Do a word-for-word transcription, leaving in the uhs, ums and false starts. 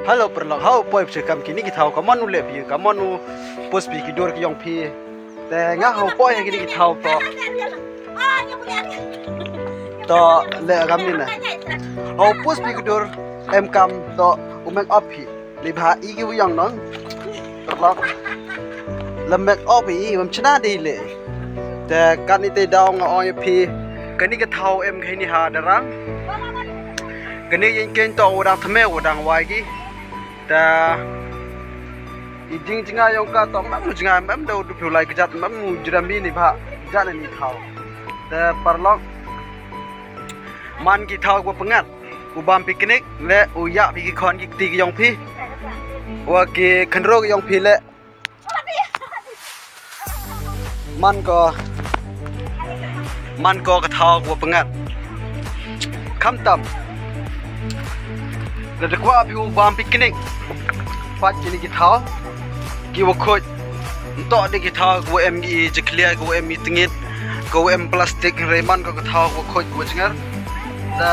Hello paralok, hau poi phi kam kine ki thaw, kamon u leh phi, kamon u pus phi ki dur ki yong phi. Te nga hau poi ha kine ki thaw to. To leh kam ni na. Hau pus phi ki dur em kam to u make up phi. Ni bha i ki u yong nong. Paralok. La make up i bam chna de leh. Te kane te daw nga ong ïa phi. Kane ka thaw em kane ha darang. Kane ïeng keiñ to u dang thymme u dang wai ki. Te i jing jngai yong ka to mam jngai mam da u du phi u lai kjat mam u jram bi ni bha. Jat ni thaw. Te paralok. Man ki thaw ko pyngat. U bam picnic le u ïa phi ki khon ki kti ki yong phi. Wa ki khynroo ki yong phi le. Man ko. Man ko ka thaw ko pyngat. Khamtam. Lada kwah phi u bam picnic. Pat kine ki thaw. Ki wa khuid. Ntok de ki thaw ko em ki jakhlia ko em i tngit. Ko em plastic re man ko ka thaw ko khuid ko jngar. Da.